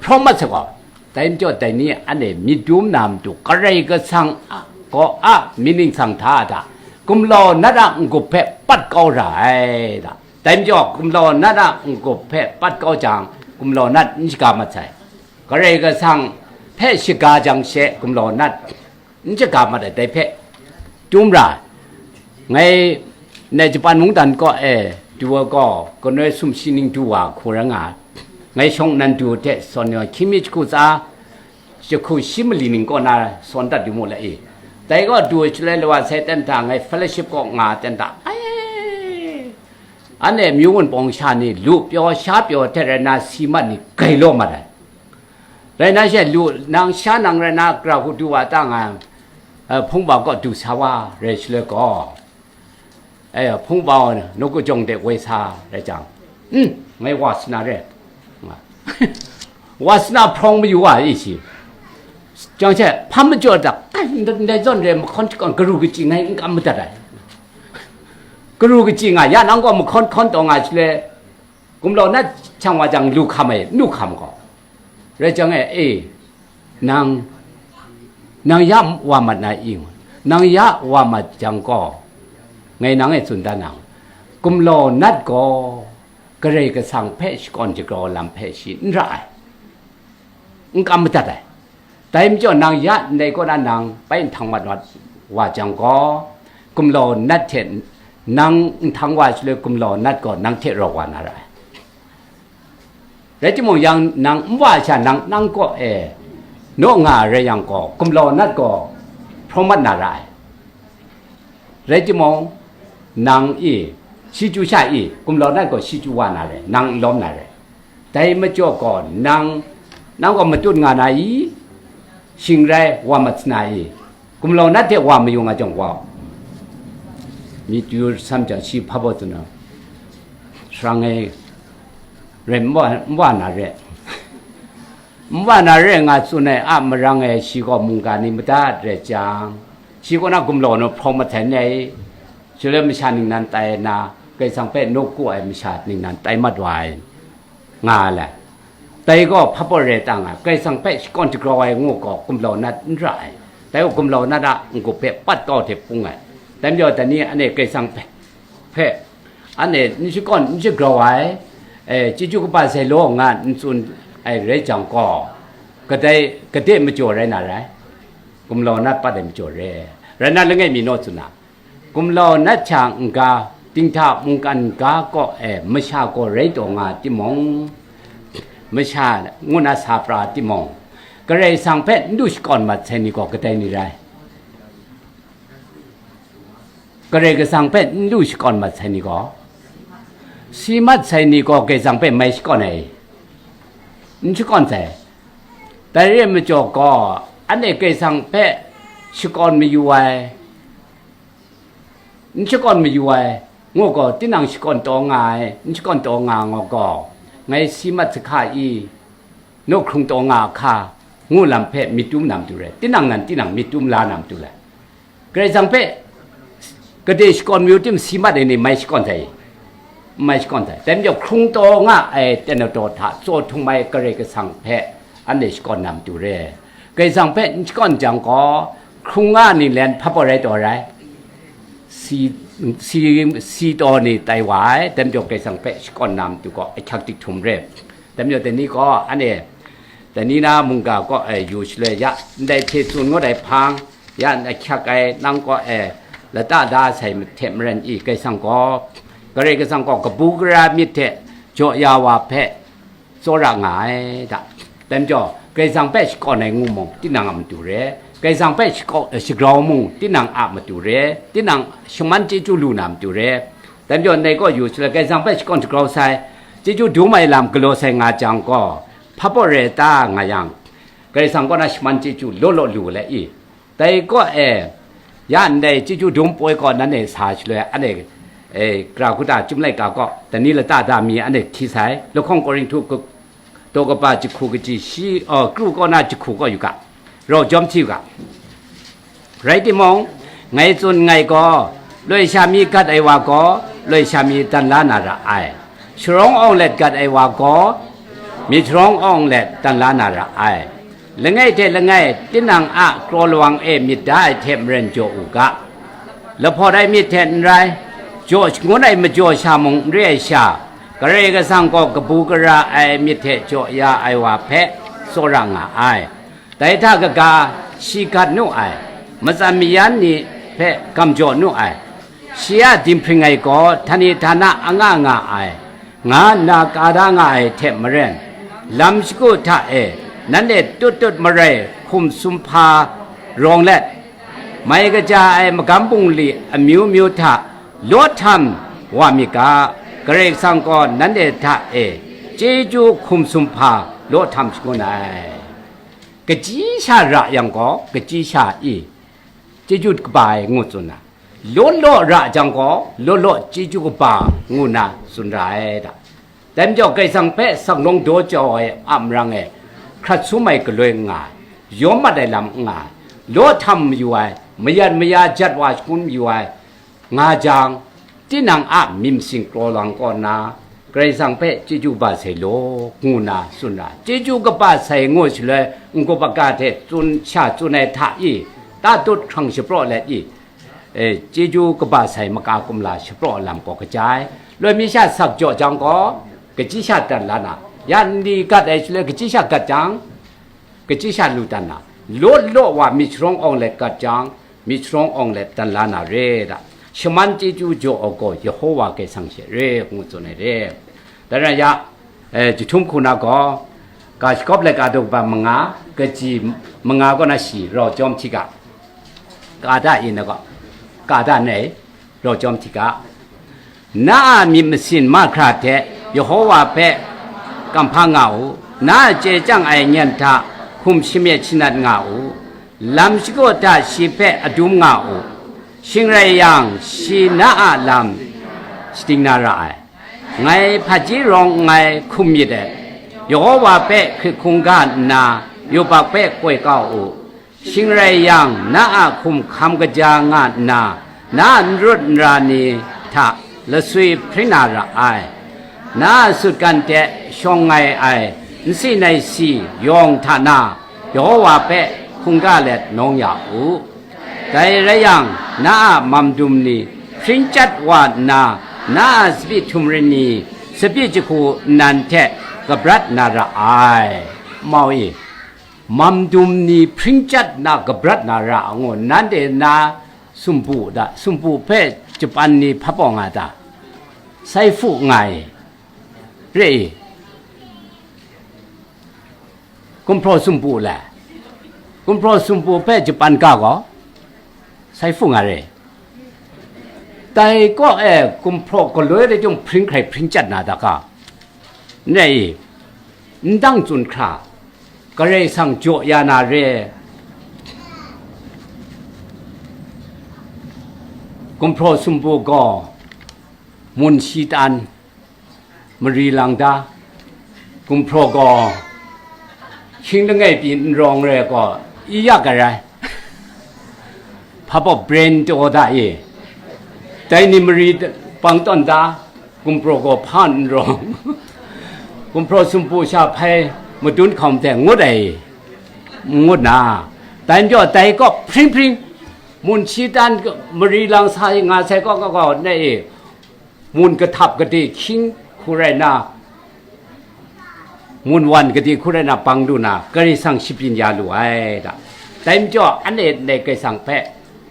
hprawng mat sai gaw. Dai majaw dai ni anhte myit dum na matu Karai Kasang a, gaw a myit ningsang hta da, gumlau nat a n-gup hpe pat kau ra ai da. Dai majaw, gumlau nat a n-gup hpe pat kau jang, gumlau nat n shaga mat sai. Karai Kasang hpe shaga jang she, gumlau nat n shaga mat ai, dai hpe dum ra. Ngai, nai Japan mungdan kaw e du ai gaw, kanoi sumshi ning du wa hku rai nga ai. Ngai shawng nnan du hte sawn yaw hkying mi jahku tsa, jahku shi mali ning kaw na sawn dat yu mu la i. Dai gaw du ai shaloi lawa sai ten hta, ngai fellowship kaw nga ten hta, ai, anhte amyu gun pawng sha ni lu pyaw sha pyaw hte rai na si mat ni gai law mat ai. Rai na she lu nang sha nang rai na, gara hku du wa ta nga, eh, hpung wa kaw du sa wa rai shaloi gaw, eh, hpung wa nawku jawng de woi sa rai jang, mm, ngai wa sa na re, nga, wa sa na hprawng mayu wa i shi. Jang she, hpa majaw da, ai, ndai zawn re, mahkawn shakawn, garu kachyi ngai n kam madat ai. Garu kachyi nga, ya nang gaw mahkawn hkawn taw nga shaloi, gumlau nat shang wa jang, lu hkam ai, nu hkam gaw. Rai jang e, e, nang, nang ya wa mat na i? Nang ya wa mat jang gaw, ngai nang e tsun dan nang, gumlau nat gaw Karai Kasang hpe shakawn jagrau lam hpe shi n ra ai, n kam madat ai. Dai majaw nang ya ndai kaw na nang bai nhtang mat wa jang gaw, gumlau nat hte nang nhtang wa shaloi gumlau nat gaw nang hte rau wa na ra ai. Rai timung yang nang n wa sha nang nang kaw e naw nga ai rai yang gaw, gumlau nat gaw hprawng mat na ra ai. Rai timung, nang i, shi chyu sha i, gumlau nat gaw shi chyu wa na re, nang n lawm na re. Dai majaw gaw nang, nang gaw matut nga na i? Shing rai wa mat sa na i? Gumlau nat hte wa mayu nga jang wa u. Myit yu sam jang shi hpa baw tsun na, sharang e rai n wa, n wa na re. N wa na re nga tsun ai a marang e shi gaw mungga ni madat rai jang, Shi kaw na gumlau na hprawng masai ni ai, shaloi masha ningnan tai na, Karai Kasang hpe nawku ai masha ningnan tai mat wa ai, nga ai. Dai gaw hpa baw rai ta nga ai, Karai Kasang hpe shakawn shagrau ai ngu gaw gumlau nat n ra ai. Dai gaw gumlau nat a n-gup hpe pat kau hte pung ai. Dai majaw, dai ni anhte Karai Kasang hpe, hpe, anhte n shakawn n shagrau ai, e, chyeju kaba sai law nga n tsun ai rai jang gaw, kadai, kade majaw rai na rai, gumlau nat pat ai majaw re. Rai na, langai mi naw tsun na, gumlau nat hta n-ga, dinghta mungkan ga kaw e masha gaw rai taw nga timung, masha ngu na sa pra timung, Karai Kasang hpe n lu shakawn mat sai ni gaw kadai ni rai? Karai Kasang hpe n lu shakawn mat sai ni gaw, si mat sai ni gaw Karai Kasang hpe mai shakawn ai, n shakawn sai. Dai re ai majaw gaw, anhte Karai Kasang hpe shakawn mayu ai, n shakawn mayu ai, ngu gaw, tinang shakawn taw nga ai, n shakawn taw nga ai ngu gaw, ngai si mat sa hka i, naw hkrung taw nga a hka, ngu lam hpe myit tum na matu re, tinang nan tinang myit tum la na matu le. Karai Kasang hpe kade shakawn mayu tim si mat ai ni mai shakawn sai, n mai shakawn sai. Dai majaw, hkrung taw nga ai ten na taw hta tsaw htum ai Karai Kasang hpe anhte shakawn na matu re. Karai Kasang hpe n shakawn jang gaw, hkrung nga ni len hpa baw rai taw rai, si, si, si taw ni tai wa ai. Dai majaw, Karai Kasang hpe shakawn na matu gaw ahkyak dik htum re. Dai majaw, dai ni gaw anhte, dai ni na mungga kaw e yu shaloi ya, ndai hte tsun ngut ai hpang, ya ahkyak ai nang kaw e lata da sai hte maren i, Karai Kasang gaw, Karai Kasang gaw kabu gara myit hte jaw ya wa hpe tsawra nga ai da. Dai majaw, Karai Kasang hpe shakawn ai ngu mung, tinang a matu re, Karai Kasang hpe shakaw-, shagrau mung, tinang a matu re, tinang shaman chyeju lu na matu re. Dai majaw, ndai kaw yu shaloi, Karai Kasang hpe shakawn shagrau sai, chyeju dum ai lam galaw sai nga jang gaw, hpa baw rai ta nga yang, Karai Kasang kaw na shaman chyeju law law lu let i. Dai kaw e, ya ndai chyeju dum poi kaw nanhte sa shaloi, anhte, e, Kara Kuta Chyum Laika kaw, dai ni lata da mi anhte hti sai, lahkawng Korinhtu daw kaba jahku kaji shi, aw, kru kaw na jahku kaw yu ga, rau jawm hti u ga. Rai timung, ngai tsun nngai gaw, loi sha mi gat ai wa gaw, loi sha mi dan la na ra ai. Sharawng awng let gat ai wa gaw, myit sharawng awng let dan la na ra ai. Langai hte langai, tinang a kraw lawang e myit da ai hte maren jaw u ga. Lahpawt ai myit hte n rai, jaw shangun ai majaw sha mung n re ai sha, Karai Kasang gaw kabu gara ai myit hte jaw ya ai wa hpe tsawra nga ai. Dai hta kaga, shi gat nu ai, matsan mayan ni hpe gam jaw nu ai, shi a dinghpring ai gaw htani htana anga nga ai, nga nna ka da nga ai hte maren, lam shagu hta e nanhte tut tut marai hkum sumhpa rawng let, mai kaja ai magam bungli amyu myu hta law htam wa myit ga, Karai Kasang gaw nanhte hta e chyeju hkum sumhpa law htam shangun ai. Kachyi sha ra yang gaw, kachyi sha i, chyeju kaba ai ngu tsun na, law law ra jang gaw, law law chyeju kaba ngu na tsun ra ai da. Dai majaw, Karai Kasang hpe sanglawng daw jau ai a marang e, hkrat sum ai galoi n nga ai, yawm mat ai lam n nga ai, law htam mayu ai, mayat maya jat wa shangun mayu ai, nga jang, tinang a myit masin kraw lawang kaw na, Karai Kasang hpe chyeju kaba sai law, ngu na tsun ra. Chyeju kaba sai ngu shaloi, n-gup aga hte tsun sha tsun ai hta i, tatut hkrang shapraw let i, e, chyeju kaba sai maka kumla shapraw lam gaw kaja ai. Loi mi sha sak jaw jang gaw, kachyi sha dan la na, ya nli gat ai shaloi kachyi sha gat jang, kachyi sha lu dan na, law law wa myit sharawng awng let gat jang, myit sharawng awng let dan la na re da. Shaman chyeju jaw ai gaw Yehova Karai Kasang she re, ngu tsun ai re. Dai rai ya, e, jahtum hku na gaw, ga shagawp laika daw kaba manga, kaji manga kaw na shi rau jawm hti ga, ka da i na gaw, ka da nei, rau jawm hti ga. Na a myit masin mahkra hte Yehova hpe kamhpa nga u, na a chye chyang ai nyan hta hkum shamyet shanat nga u, lam shagu hta shi hpe adum nga u, shing rai yang, shi na a lam shating na ra ai. Ngai hpaji rawng nngai hkum myit ai, Yehova hpe hkrit hkungga nna, yubak hpe koi kau u, Shing rai yang, na a hkum hkam kaja nga nna, na a n rut n ra ni hta laswi hpring na ra ai. Na a sutgan hte shawng ngai ai nsi nai si yawng hta na, Yehova hpe hkungga let nawng ya u. Dai rai yang, na a mamdum ni hpring chyat wa nna, na a tsapyi htum rai ni, tsapyi jahku nnan hte kabrat na ra ai. Mau e, mamdum ni hpring chyat na kabrat na ra ngu, nanhte na sumpu da, sumpu hpe japan ni hpa pawng nga ta? Sai hpu nga e, re e. Gumhpraw sumpu le, gumhpraw sumpu hpe japan ga gaw, sai hpu nga re. Dai kaw e gumhpraw galoi rai chyawm hpring hkrai hpring chyat na ta ga? N rai i? N dang tsun hkra, Karai Kasang jaw ya na re. Gumhpraw sumpu gaw mun shi tan, mari lang da, gumhpraw gaw hkying langai pyi n rawng re gaw, i yak ai rai. Hpa baw brain taw da e. Dai ni mari pang tawn da, gumhpraw gaw hpa n rawng. Gumhpraw sumpu sha hpai madun hkawm hte ngut ai, ngut na, dai majaw dai kaw hpring hpring, mun shi tan mari lang sa nga sai kaw kaw kaw na e, mun kahtap kade hkying hku rai na, mun wan kade hku rai na bang lu na, Karai Kasang shabyin ya lu ai da. Dai majaw, anhte ndai Karai Kasang hpe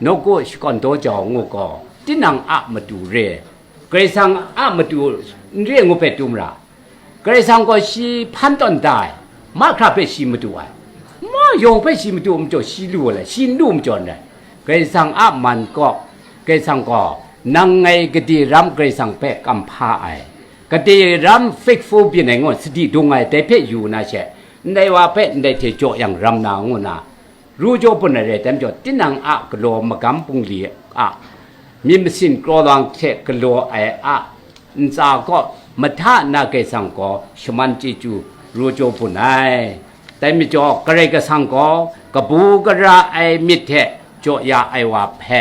nawku shakawn daw jau ngu gaw, tinang a matu re, Karai Kasang a matu n re ngu hpe tu mara. Karai Kasang gaw shi hpan tawn da ai, mahkra hpe shi madu ai, ma yawng hpe shi madu majaw shi lu ai, shi n lu majaw n rai. Karai Kasang a man kaw, Karai Kasang gaw nang ngai gade ram Karai Kasang hpe kamhpa ai, gade ram faithful byin ai ngu, sadi dung ai, dai hpe yu na she, ndai wa hpe ndai hte jaw yang ram na ngu na, ru jaw bun ai rai, dai majaw, tinang a galaw magam bungli a myit masin krawlang hte galaw ai a ntsa kaw, mahta na Karai Kasang gaw shaman chyeju ru jaw bun ai. Dai majaw, Karai Kasang gaw kabu gara ai myit hte jaw ya ai wa hpe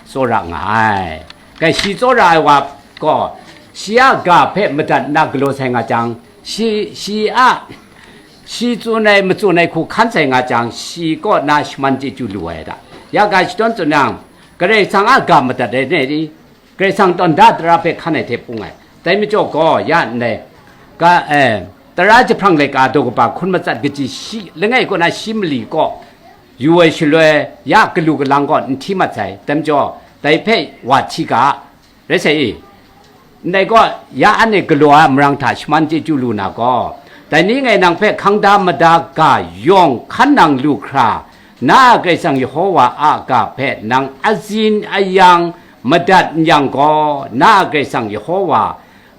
tsawra nga ai. Kai shi tsawra ai wa gaw, shi a ga hpe madat nna galaw sai nga jang, shi, shi a, shi tsun ai matsun ai hku hkan sai nga jang, shi kaw na shaman chyeju lu ai da. Ya ga shadawn tsun yang, Karai Kasang a ga madat ai ni, Karai Kasang tawn da tara hpe hkan ai hte pung ai. Dai majaw gaw, ya ndai, ga, eh, tara jahprang laika daw kaba hkun matsat kaji shi langai kaw na shi mali kaw yu ai shaloi, ya galu galang gaw n hti mat sai. Dai majaw, dai hpe wa hti ga, rai sai i? Ndai gaw, ya anhte galaw ai marang hta shaman chyeju lu na gaw, dai ni ngai nang hpe hkang da mada ga yawng hkan nang lu hkra, na a Karai Kasang Yehova a ga hpe nang azin ayang madat n yang gaw, na a Karai Kasang Yehova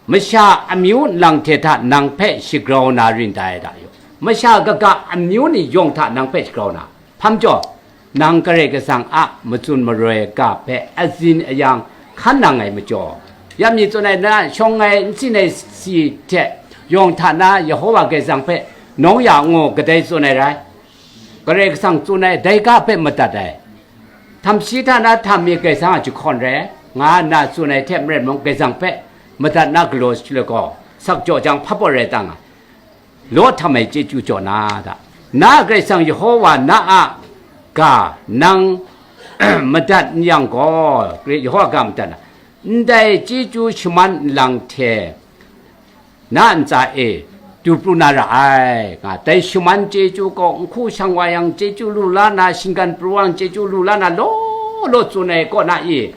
masha amyu nlang hte hta nang hpe shagrau na rin dai da yu. Masha kaga amyu ni yawng hta nang hpe shagrau na, hpa majaw, nang Karai Kasang a matsun maroi ga hpe azin ayang hkan nang ai majaw, ya mi tsun ai na shawng ai n tsin ai si hte yawng hta na Yehova Karai Kasang hpe nawng ya ngu kadai tsun ai rai. Karai Kasang tsun ai dai ga hpe madat ai, htam shi hta na htam mi Karai Kasang a jahkawn rai nga nna tsun ai hte maren mung, Karai Kasang hpe madat na galaw shaloi gaw, sak jaw jang hpa baw rai ta nga, law htam ai chyeju jaw na da. Na Karai Kasang Yehova na a ga nang madat n yang gaw, Yehova ga madat na, ndai chyeju shaman nlang hte na ntsa e du pru na ra ai, nga. Dai shaman chyeju gaw, nhku shang wa yang chyeju lu la na, shinggan pru wa yang chyeju lu la na, law law tsun ai kaw na i,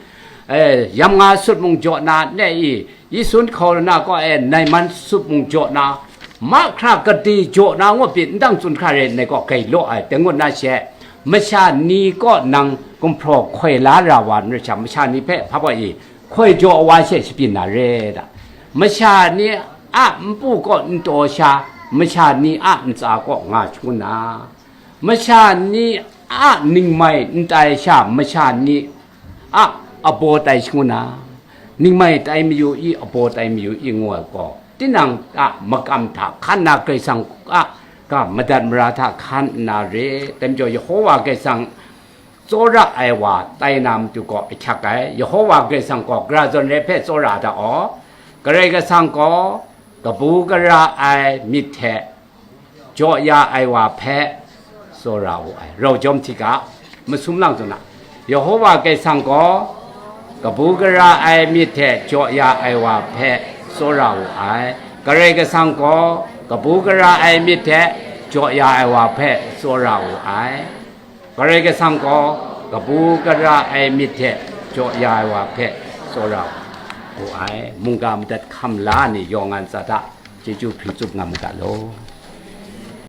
eh, yam nga sut mung jaw na, ne i, yi sun hkau na kaw e nai man sut mung jaw na, mahkra gade jaw na ngut pyi n dang tsun hkra re nai kaw gai law ai, dai ngut na she, masha ni kaw nang gumhpraw hkoi la ra wa n rai sha, masha ni hpe hpa gaw i, hkoi jaw wa she shabyin na re da. Masha ni a npu kaw n taw sha, masha ni a ntsa kaw nga shangun na, masha ni a ningmai n tai sha, masha ni a abaw tai shangun na, ningmai tai mayu i, abaw tai mayu i, ngu ai gaw, tinang a makam hta hkan na Karai Kasang a madat mara hta hkan nna re, dai majaw Yehova Karai Kasang tsawra ai wa tai na matu gaw ahkyak ai. Yehova Karai Kasang gaw gara zawn re hpe tsawra da aw, Karai Kasang gaw kabu gara ai myit hte jaw ya ai wa hpe tsawra wu ai. Rau jawm hti ga, masum lang zawn a, Yehova Karai Kasang gaw kabu gara ai myit hte jaw ya ai wa hpe tsawra wu ai. Karai Kasang gaw kabu gara ai myit hte jaw ya ai wa hpe tsawra wu ai. Karai Kasang gaw kabu gara ai myit hte jaw ya ai wa hpe tsawra wu ai. Mungga madat hkam la ni yawng a ntsa hta chyeju hpring tsup nga mu ga law.